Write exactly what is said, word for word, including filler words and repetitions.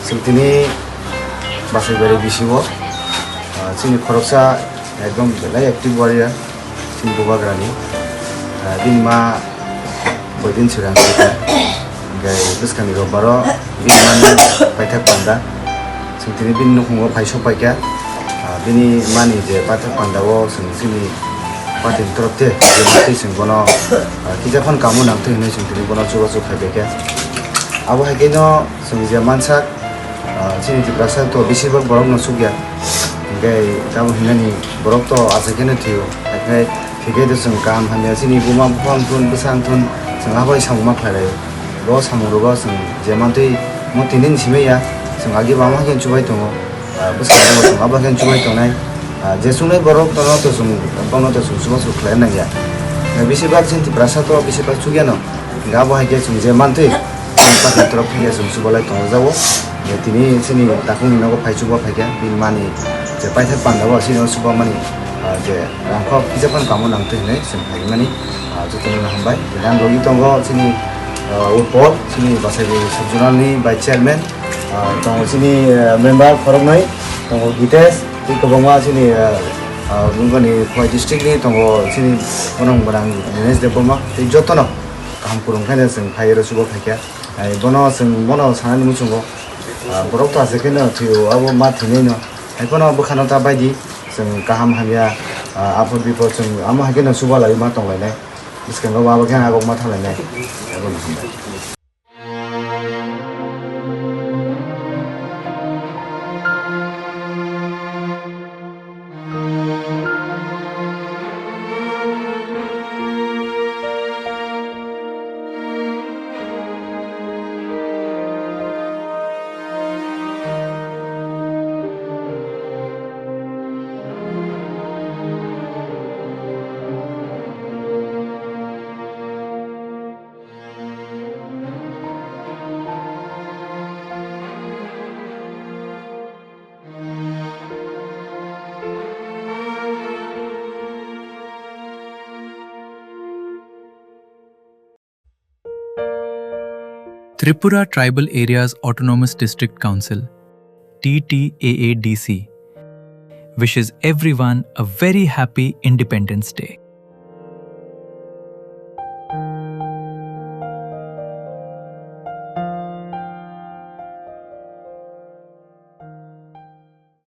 Chwng tini Basaibari B C O, ah, chini khoroksa ekdom belai active warrior, chini bubagrani. Ah, bini ma Boidin Chirang Sita, hingke bwskangni robbaro bini mani paithak panda. Chwng tini bini nukhungo phai sok paikha. Ah, bini mani je paithak pandao chwng chini party ni torop te je mantwi chwng bono, ah, kisa phano kamo nangtwi hinwi chwng tini bono chubachu khai paikha. Abo hai khe no Chwng je mansak, ah, chini Tiprasa to besibak borok no sukya. Hingke tamo hinani borok to achaikhe no thwio. Haikhe thwikhe to chwng kaham hamya chini buma buphang thun bwsang thun chwng abai samung ma khlai laio. Bo samung rogo chwng je mantwi mo tini ni simi ya chwng agi bama khe chubai tongo. Ah, bwskango chwng abo khe chubai tongnai. Ah, je chungnai borok tono to chwng bono to chwng chubachu khlai nangya. Besibak chini Tiprasa to besibak sukya no. Hingke abo hai khe chwng je mantwi, chwng pathar torop khe chwng chubalai tongjao. Je tini chini takhukni nogo phai chuba phaikha, bini mani je paithak pandao chini o chubamani, ah, je rangkhok kisa phano kamo nangtwi hinwi chwng phaimani, ah, jotono hambai. Tini ang logi tongo chini, ah, Utpol, chini Basaibari sub-zonal ni vice chairman, ah, tongo chini, ah, member khoroknwi, tongo Gitesh, tei kwbangma chini, ah, ah, bumani Khowai district ni tongo chini Bonong Bonang Dinesh Debbarma, tei jotono. Kaham kwrwng khe chwng phai oro chubo phaikha. Hai bono chwng bono sanani muchungo, ah, borok to aswk kheno thwio, abo ma thwinai no. Hai bono bwkhano ta baidi chwng kaham hamya, ah, aphor bipor chwng amo hai kheno chuba lai ma tong lainai. Bwskango abo khe agok ma thang lainai. Abono hambai. Tripura Tribal Areas Autonomous District Council, T T A A D C, wishes everyone a very happy Independence Day.